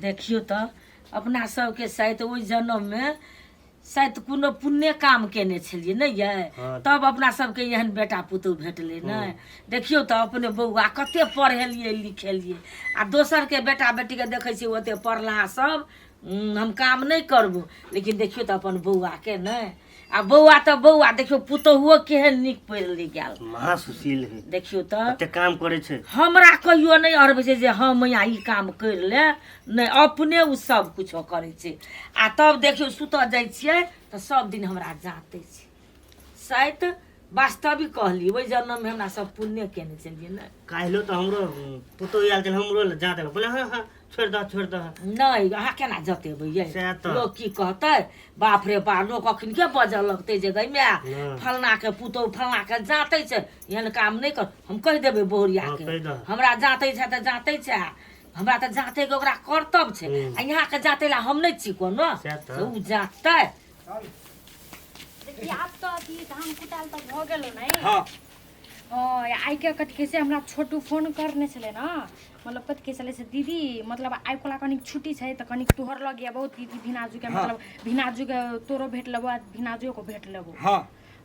देखियौ तऽ अपना सबके शायद ओहि जन्ममे शायद कोनो पुण्य काम केने छलियै नहि यै? हाँ। तब अपना सबके एहन बेटा पुतहु भेटलै ने। देखियौ तऽ अपने बौआ कते पढ़ेलियै लिखेलियै आ दोसरके बेटा बेटीके देखै छियै ओते पढ़लाहा सब हम काम नहि करबो, लेकिन देखियौ तऽ अपन बौआके नहि। आ बौआ तऽ बौआ, देखियौ पुतहुओ केहन नीक पढ़ि लिख गेल, महासुशील है। देखियौ तऽ कते काम करै छै। हमरा कहियो नहि अरबै छै जे हँ मैया ई काम करि ले, नहि, अपने ओ सब कुछो करै छै। आ तब देखियौ सुतऽ जाइ छियै तऽ सब दिन हमरा जाँतै छै। शायद वास्तविक कहली ओहि जन्ममे हमरा सब पुण्य केने छलियै ने। काल्हिो तऽ हमरो पुतोहु आयल छल, हमरो लए जाँत बोले, हँ हँ छोड़ि दह छोड़ि दह। नहि, अहाँ केना जतेबै यै? सएह तऽ। लोक की कहतै? बाप रे बाप, लोक अखन के बजऽ लगतै जे गै माय हँ। फलना के पुतोहु फलना के जाँतै छै, एहन काम नहि कर। हम कहि देबै बहुरिया हँ, के, कहि दह। हमरा जाँतै छै तऽ जाँतै छै, हमरा तऽ जाँतै के ओकरा कर्तव्य छै। हूँ। आ यहाँ के जाँतै ला हम नहि छी कोनो, सएह तऽ। से ओ जाँतै। देखी आब तऽ अथी धान कुटायल तऽ भऽ गेलो ने। हाँ। हाँ, आइ के कथी कहै छै, हमरा छोटू फोन करने छलै ने, मतलब कथी कहै छलै से दीदी, मतलब आइ कोला कनिक छुट्टी छै तऽ कनिक तोहर लग अयबौ दीदी, भिनाजू के। हाँ। मतलब भिनाजू के तोरो भेट लेबो आ भिनाजुओ के भेट लेबो। हाँ।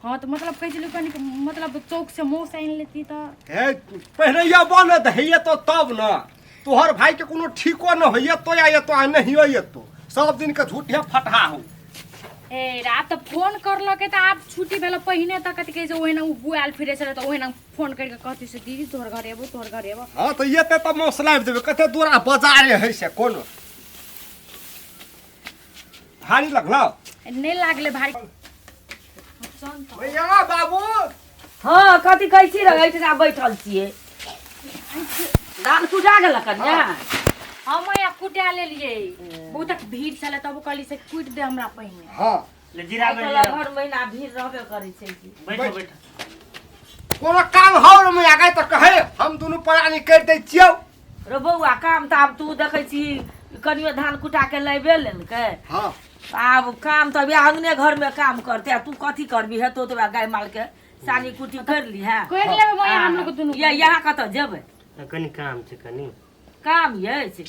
हाँ तऽ मतलब कहै छलै कनिक मतलब चौक से मौस आनि लेती तऽ। हे पहिले यह बनत हैये तो तब न तोहर भाई के कोनो ठीको न होइए तो या ये तो आ नहीं होइए तो सब दिन के झूठे फटहा हो। ए आब तऽ फोन करलकै तऽ आब छुट्टी भेल, पहिने तऽ कथी कहै छै ओहिना ओ बुआयल फिरै छलै तऽ ओहिना फोन करिके कहती से दीदी तोहर घर एबो तोहर घर एबो। हाँ तऽ एते तऽ मौस लाबि देबै, कते दूरा बाजारे है से कोनो भारी लगलो? नहि लागलै भारी। भैया बाबू। हँ, कथी कहै छी रे? एहिठिना बैठल छियै, धान कुटा गेल कन्या? हम यहाँ कुटा लेलियै, बहुत भीड़ छलै तब कहली से कुटि दे हमरा पहिने। हाँ। ले जीरा आइ में काल्हि हर महीना भीड़ रहबे करै छै की। बैठो बैठो। कोनो काम हौ रे मैया गै तऽ कहे हम दुनू प्राणी करि दै छियौ। रे बौआ, काम तऽ आब तू देखै छी कनियो धान कुटा के लाइबे लेलकै। हाँ। आब काम तऽ वएह अंगने घरमे काम करतै आ तू कथी करबी? हेतौ तऽ वएह गाय माल के सानी कुटी करि लीहे। करि लेबै मैया हम लोग दुनू। ये यहाँ कतऽ जेबै? कनि काम छै, कनि काम अछि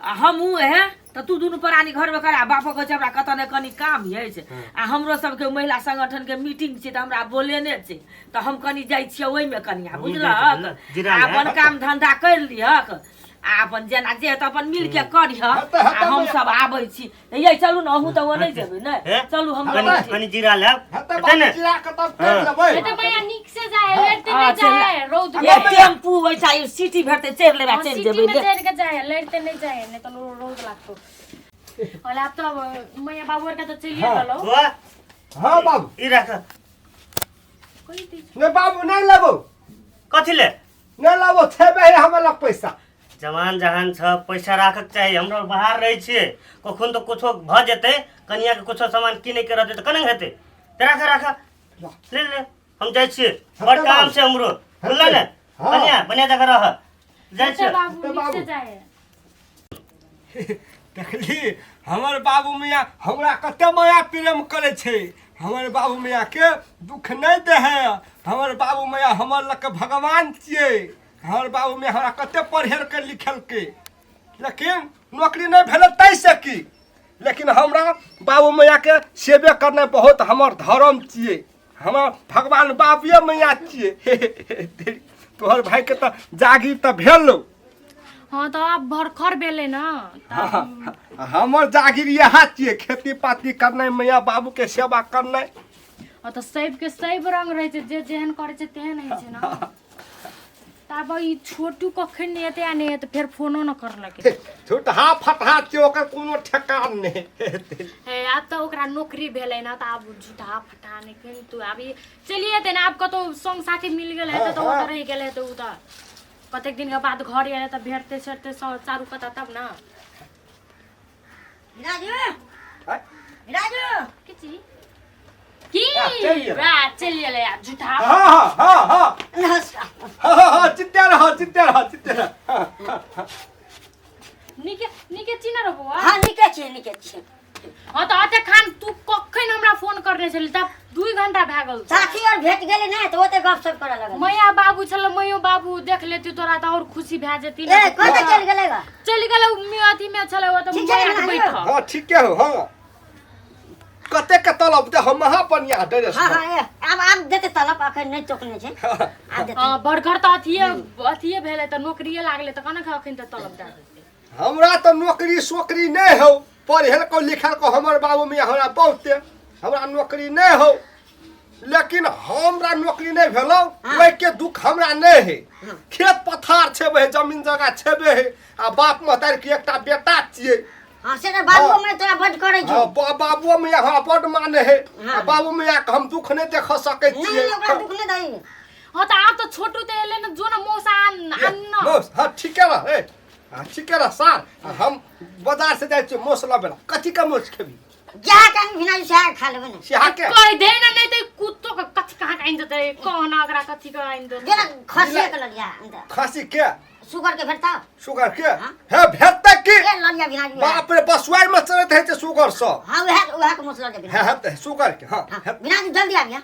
आ हमहूँ हे तऽ तू दुनू प्राणी घरमे कर आ बापो कहै छै हमरा कतऽ ने कनि काम अछि आ हमरो सबके महिला संगठनके मीटिंग छै तऽ हमरा बोलेने छै तऽ हम कनि जाइ छियै ओहिमे कनिया, हमहूँ बुझलहक? जाइ छियै, जीरा आ लए। अपन काम धंधा करि लिहक आ अपन जेना जे हेतै अपन मिल के करिहक। हेतै, हेतै आ हम मैया। सब आबै छी यै, चलू ने, अहूँ तऽ ओ नहि जेबै ने? हे? चलू हम कनि अबै छी। कनि जीरा लेब हेतै हेतै ने? बाबू, जीरा के तब करि हाँ। लेबै। तऽ मैया नीक से जाए, लड़ते नहीं अच्छा, जाए रौद ए में। टेम्पू वैसा ई सिटी भेटतै चढ़ि लेबै आ हाँ, चलि सिटी जेबै। में चढ़ के जाए, लड़ते नहीं जाए, नहीं तो रौद लागतो। और आब तो मैया बाबू आर के तो चलिए हाँ। गेलो। बौआ। हाँ बाबू। ई राख। कोई दी। नहीं बाबू, नहीं लेबो। कथी ले? नहीं लेबो, छेबे है हमर लग पैसा। जवान जहान छ, पैसा राखक चाही। हमरा बाहर रहै छियै, कखन तऽ कुछो भऽ जेतै, कनिया के कुछो सामान किनै के रहतै तऽ केना हेतै? तऽ राख राख, ले ले, हम जाइ छियै, बड़ काम छै हमरो, बुझल ने? हाँ। कनिया बढ़िया जगह रह, जाइ छियै। बाबू हेतै नीक से बाबू। जाए। देखली हमर बाबू मियाँ हमरा कते माया प्रेम करै छै, हमर बाबू मियाँ के दुख नहि दे है। हमर बाबू मियाँ हमर लग के भगवान छियै। हमर बाबू मियाँ हमरा कते पढ़ेलकै लिखेलकै, लेकिन नौकरी नहि भेलै ताहिसँ की, लेकिन हमरा बाबू मैया के सेवे करनाइ बहुत हमर धर्म छियै। हमर भगवान बाबुए मैया छियै। तोहर भाईके तऽ जागीर तऽ भेल। हाँ तऽ आब भरखर भेलै ने तऽ। हमर जागीर इएह छियै, खेती पाती करनाइ, मैया बाबूके सेवा करनाइ। हाँ तऽ सबके सब रंग रहै छै, जे जेहन करै छै तेहन होइ छै ने। तब ई छोटू कखन नहि एतै आ नहि एतै, फेर फोनो न करलकै। झूठहा फटहा छियै, ओकर कोनो ठेकान नहि। हे आब तऽ ओकरा नौकरी भेलै ने तऽ आब झूठा फटहा नहि किन्तु आब ई चलिए एतै ने, आब कतहु संग साथी मिल गेल हेतै तऽ ओतऽ रहि गेल हेतै। ओ तऽ कतेक दिनके बाद घर एलै तऽ भेटतै सेटतै सब चारू कता तब ने। राजू। आँय? राजू। की चीज की? आ, चलि गेलै। वएह चलि गेलै आब झूठा। हाँ हाँ हाँ हाँ। नमस्कार। हाँ हाँ हाँ, चित्ते रह चित्ते रह चित्ते रह। हाँ, हाँ, हाँ। नीके नीके चिन्ह रह बौआ। हाँ, नीके छी, नीके छी। हाँ तऽ अते खान तू कखन हमरा फोन करने छली तब 2 घंटा भए गेल छौ। साथी और भेट गेलै ने तऽ ओते गप सप करऽ लगल। मैया बाबू छल, मैयो बाबू देख लेती तोरा तऽ और खुशी भए जेती ने। ए कतऽ चलि गेलै गा? चलि गेलै अथी में छलै ओ तऽ ठीक छै, मैया के ना, बैठल। हाँ ठीके हो। हाँ कते के तलब दे हम महा बढ़िया ड्रेस। हाँ हाँ ए, आब आब देते तलब, अखन नहि चोकने छै, आब देते। हाँ बड़गर तऽ अथिये अथिये भेलै तऽ नौकरिये लागलै तऽ कना अखन तऽ तलब दए देतै। हमरा तऽ नौकरी सोकरी नहि हौ, पढ़ेलको लिखलको हमर बाबू मियाँ हमरा बहुते, हमरा नौकरी नहि हौ, लेकिन हमरा नौकरी नहि भेलौ ओहिके दुख हमरा नहि है। खेत पथार छेबे है, जमीन जगह छेबे है, आ बाप महतारी के एकटा बेटा छियै। हाँ से तऽ बाबू में तोरा बड करै छौ। हाँ, बाबुओ मियाँ हमरा बड माने है। हाँ। आ बाबू मियाँ के हम दुख नहि देख सकै नहीं छियै। नहीं ओकरा दुख नहि दही। हाँ तऽ आब तऽ छोटू तऽ एलै ने, जो ने मौसा आन आन न। मौस हाँ ठीके रह ए, हाँ ठीके रह सार, आ हम बाजार से जाइ छियै मौस लबे ला। कथी के मौस खेबी? जहाँ के आनि भिना सएह खा लेबै ने। सिहा के कहि दे ने, नहीं तऽ कुत्तो के कथी कहाँ के आनि देतै, कह ना ओकरा कथी के आनि देतै। जेना खसिए के ललिया अंदर। खसी के सुगर के भेटता? सुगर के हाँ। हे भेटतै की? ए ललिया भिना जी। बाप रे बसुआर में चलैत है सुगर सब। हाँ वएह वएह के मौस ललिया भिना। हे हेतै सुगर के। हाँ हाँ हेतै। भिना जी जल्दी आबिया।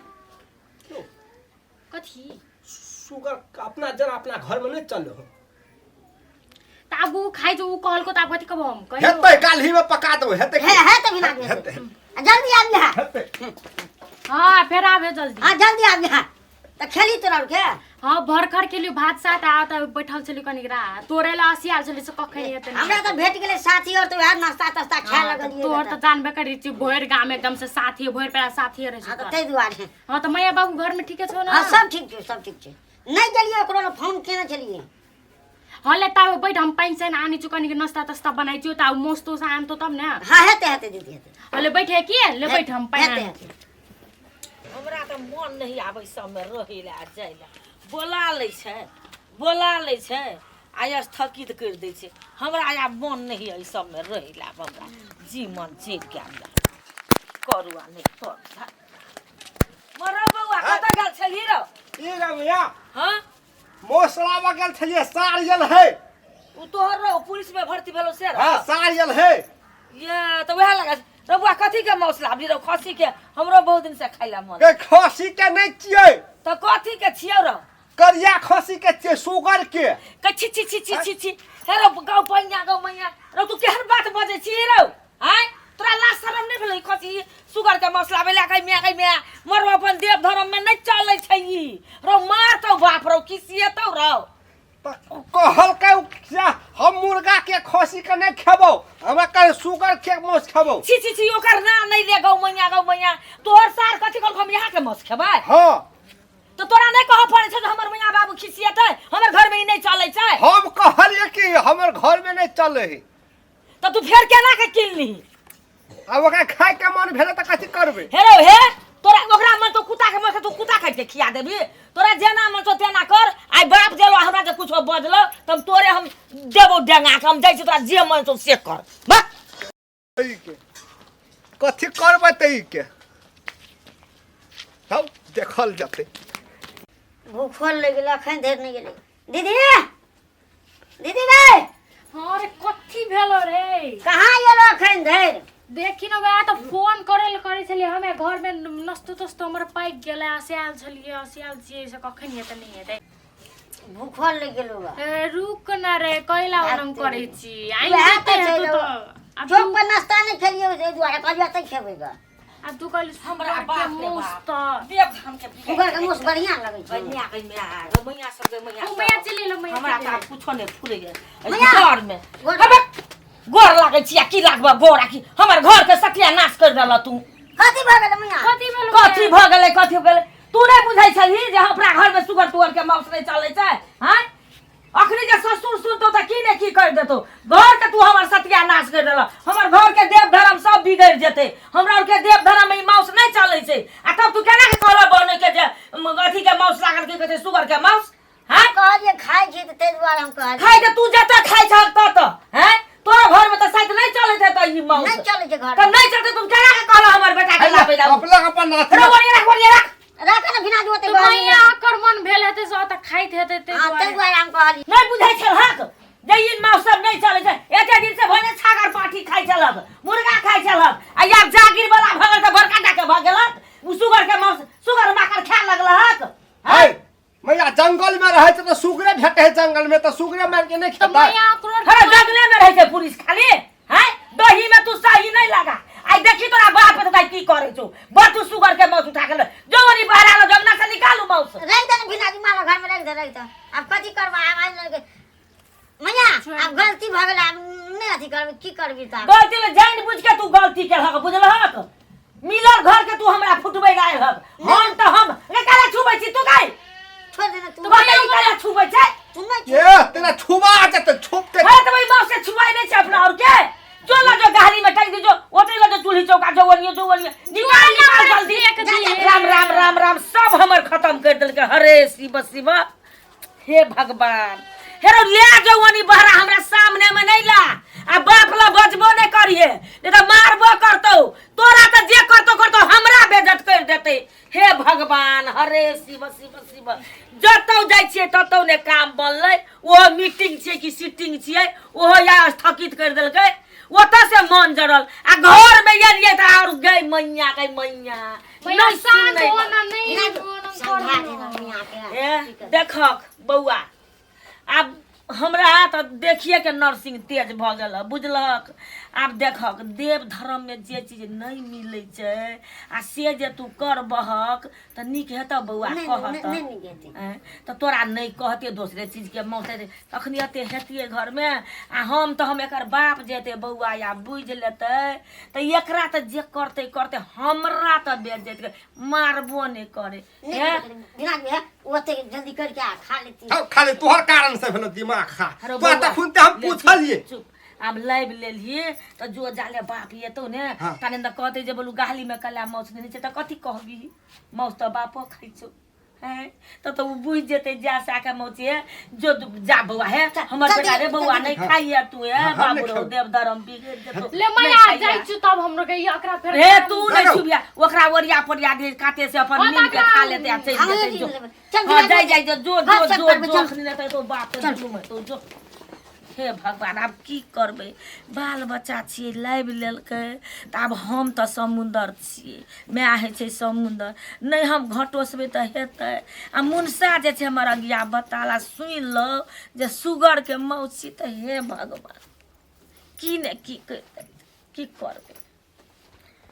कथी सुगर अपना जना अपना घर में नहीं चल हो। तऽ आब उ खाइ जो उ कहलको तऽ आब कथी कहबो हम कहियो। हेतै काल्हि में पका देबै हेतै हे हे तऽ भिना जी हेतै जल्दी आबिया। हेतै। हाँ फेर आबे जल्दी। हाँ जल्दी आबिया तऽ खेली तोरा आर के। हाँ भरखर खेलियो भात सात आ तऽ बैठल छलियो कनिक रा तोरे ला हसियाल छलियो से कखन हेतै नहि। हमरा तऽ भेट गेलै साथी और तऽ वएह नाश्ता तास्ता खाए हाँ, तऽ लगलियै। तोहर तऽ जानबे करै छी भरि गाम एकदम से साथी भरि पेड़ा साथी रहै हाँ छै तऽ तोहर। ताहि दुआरे। हाँ तऽ मैया बाबू घर में ठीके छौ ने? हाँ सब ठीक छै, सब ठीक छै। नहि गेलियै ओकरो लग फोन केने छलियै। हाँ ले ताबे बैठ, हम पानि सानि आनै छियौ कनिक नाश्ता तास्ता बनाइ छियौ तऽ आब मौस तौस आनतौ तब ने। हाँ हेतै हेतै दीदी हेतै। हाँ ले बैठे की ले बैठ हम पानि हेतै आनै हेतै। हमरा तऽ मन नहि आबै सबमे रहै लए आ जाइ लए, बोला लै छै बोला लै छै आ स्थगित करि दै छै। हमरा आब मन नहि एहि सबमे रहै लए, आब हमरा जी मन चलि गेल करू आ नहि करू। मरौ बौआ कतऽ गेल छलही रौ? ई रमिया हाँ मौसलावा गेल छलियै सार गेल है। उ तोहर रौ पुलिस में भर्ती भेलो से रौ? हाँ सार गेल है। ये तऽ वएह लगा रौ बौआ कथी के मौस लाबली रौ? खसी के हमरो बहुत दिन से खाइ ला मन। के खसी के नहीं छियै। तऽ कथी के छियौ रौ? करिया खसी के छियै सुगर के। के छी छी छी छी छी छी हे रौ गौ पैया गौ मैया रौ तू केहन बात बजै छी रौ? आँय तोरा लाज शरम नहि भेलै खसी सुगर के मौस लाबै लए? गै माय गै माय मरौ अपन देव धर्म में नहि चलै छै ई रौ, मारतौ बाप रौ खिसिएतौ रौ। कहलकै हम मुर्गा के खसी के नहीं खेबौ, हमरा कहे सुगर के मांस खेबौ। छी छी छी ओकर नाम नहीं ले गौ मैया गौ मैया। तोहर सार कथी कहलको हम यहाँ के मांस खेबै? हाँ तो तोरा नहीं कहऽ पड़ै छै जे हमर मैया बाबू खिसिएतै हमर घर में ई नहीं चलै छै? हम कहलियै कि हमर घर में नहीं चलै है। तऽ तू फेर केना के किनली? आ ओकरा खाय के मन भेलै तऽ कथी करबै? हे रौ हे तोरा ओकरा मन तो कुत्ता के मन तू कुत्ता काटि के खिया देबी? तोरा जेना मन छौ तेना कर। आइ बाप देलो हमरा जे कुछो बजलो तऽ हम तोरे हम देबौ डेंगा के, हम जाइ छी तोरा जे मन छौ से कर। बस के कथी करबै तऽ ई के हौ देखल जेतै। भूखल लागि गेलै अखन धरि नहि गेलै। दीदी दीदी भाई। हाँ रे कथी भेलो रे? कहाँ गेलो अखन धरि? देखी न वएह तऽ फोन करे लए करै छलियै हमे घर में नस्तो तस्तो हमर पाकि गेलै हसियाल छलियै हसियाल छियै से कखन हेतै नहि हेतै। भूखल लागि गेलो बा। ए, रुक न रे कैला ओनम करै छी आनि वएह देतै तऽ छै हेतौ रौ। तऽ आब चौक तू पर नाश्ता नहि खेलियै ओहि दुआरे कहलियै तऽ खेबै ग। आब तू कहली हमरा सुगर के बाप रे मौस बाप। तऽ देव धाम के बिगड़ि सुगर के मौस बढ़िआँ लगै छै। मैया गै माय गै मैया सब गै मैया ओ मैया चलि एलौ मैया हमरा चलि तऽ आब एलौ। कुछो नहि फुरैए मैया! घर में। गोर अबे, गोर लागै छी आ की लागबह गोर आ की हमर घर के सत्यानाश करि देलह तू। कथी भऽ गेलै मैया? कथी भेलौ कथी भऽ गेलै कथी भऽ गेलै? तू नहि बुझै छही जे अपना घर में सुगर तुगर के मांस नहि चलै छै? आँय अखनी जे ससुर सुनतौ तऽ की ने की करि देतौ। घर के तू हमर सत्यानाश करि देलह, हमर घर के देव धर्म सब बिगड़ि जेतै। हमरा आरके देव धर्म में ई मांस नहि चलै छै आ तब तू केना के कहलह बनै के जे अथी के मांस लागल की कहै छै सुगर के मांस? हाँ कहलियै खाइ छी तऽ ताहि दुआरे हम कहलियै। खाइ के तू जतऽ खाइ छहक ततऽ। हैं तोरा घर में तऽ शायद नहि चलैत हेतौ ई मांस। नहि चलै छै घर तऽ नहि चलतै तुम केना के कहलह हमर बेटा के लाबै ला? अपना अपन नाथ रे ओरिया राख ओरिया राख राख ने बिना जोते तऽ घर में। मैया ओकर मन भेल हेतै से ओतऽ खाइत हेतै ताहि हाँ ताहि दुआरे। दुआरे हम कहलियै। नहि बुझै छलहक जे ई मांस सब नहि चलै छै? एते दिन से भने छागर पाठी खाइ छलहक मुर्गा खाइ छलहक आ में तऽ सुगरे मारि के नहि तऽ खेतै। मैया ओकरो अरे जंगले में रहै छै पुलिस खाली हैं, दही में तू सही नहीं लगा। आई देखी तोरा बाप के दाई की करे छौ, बड़ तू सुगर के मांस उठा के ले जो वनी बाहर आलो, जंगला से निकालू मांस। राखि दे ने बिना माला घर में राखि दे, राखि दे। आब कथी करबा आब आइ लगे मैया, आब गलती भऽ गेल, आब नहि अथी करबै, की करबी तऽ आब? गलती ले जान बुझ के तू गलती केलहक, बुझलहक? मिलल घर के तू हमरा फुटबै आयल हक। हम तऽ हम रे काला छुबै छी तू गाय। छोड़ दे ने तू। तू बताई काला छुबै छै? तू नहि। ए तेरा छुबा जेतै, छुपते। हे तऽ ओहि मांस से छुआइ नहि छै अपना और के। जो ला जो गहरी में टांग दे, जो ओतै ला जो चूल्ही चौका जो ओनिए जो ओनिए निकाल निकाल जल्दी। फेंक दिए। राम राम राम राम, सब हमर खत्म कर देलकै। हरे शिव शिव, हे भगवान। हे रौ ले जो ओनी बहरा, हमरा सामने में नहीं ला। आ बाप ला बजबो नहीं करिए, नहीं तो मारबो करतौ तोरा। तऽ जे करतौ करतौ, हमरा बेजत कर देतै। हे भगवान, हरे शिव शिव शिव। जतौ जाइ छियै ततौ ने काम बनलै। ओहो मीटिंग छियै कि सीटिंग छियै, ओहो या स्थगित कर देलकै। ओतऽ से मन जरल आ घर में एलियै तऽ आओर गई मैया, गई मैया। मैया नहि शांत सुनै। हो ना, नहीं बिना ओना समझा करू। देना मियाँ के। ए देखक बौआ, आब हमरा तऽ देखिए के नर्सिंग तेज भऽ गेल हँ, बुझलहक? आब देखक, देव धर्ममे जे चीज नहि मिलै छै आ से जे तू करबहक तऽ नीक हेतौ बौआ? नहि, कहऽ नहि, तऽ। नहि नीक हेतै। आँय, तऽ तोरा नहि कहते, दोसरे चीजके मौत हेतै तखनी एते हेतियै घरमे। आ हम तऽ हम एकर बाप जे हेतै बौआ, या बुझि लेतै तऽ एकरा तऽ जे करतै करतै, हमरा तऽ बेज्जत मारबो नहि करै। नहि हे बिना है ओते जल्दी करके आ खा लेती। हम खाली तोहर कारण से भेलो दिमाग खा। अरे तोरा बौआ, तखन ते हम ले पूछलिए। चुप, चुप। आब लाबि लेलियै तऽ जो जाले बाप एतौ ने। हाँ। ताने तऽ कहतै जे बोलू गाहलीमे कला माउस नेने छै, तऽ कथी कहबी? माउस तऽ बापो खाइ छौ। हैं तऽ तऽ ओ बुझि जेतै जा साके मौसी। हे जो जा बौआ, हे हमर चल बेटा दे, रे बौआ, चल नहि हाँ। खाइए तू। हे हाँ, हम बाबू नहि रौ खाएब। देव धरम बिगड़ि जेतौ। ले नहि मैया खाइए। जाइ छी तब हमरो के एकरा फेर हे तू नहि नहीं। छुबिया ओकरा, ओरिया पोरिया दे काते से अपन हाँ, नीन के तकरा खा लेते आ चलि हम जेतै। नहि जो लेबै। चल हाँ बिना जाय जाय जो जो हाँ, जो सब जो करबै, जो चल। अखनी नहि तऽ बाप के जुलुम हेतौ जो। हे भगवान, आब की करबै? बाल बच्चा छियै, लाबि लेलकै तऽ आब हम तऽ समुन्दर छियै, माय होइ छै समुन्दर। नहि हम घटोसबै तऽ हेतै? आ मुनसा जे छै हमर अगिया बताला, सुनि लौ जे सुगरके मौसी तऽ हे भगवान, की ने की करि देतै, की करबै?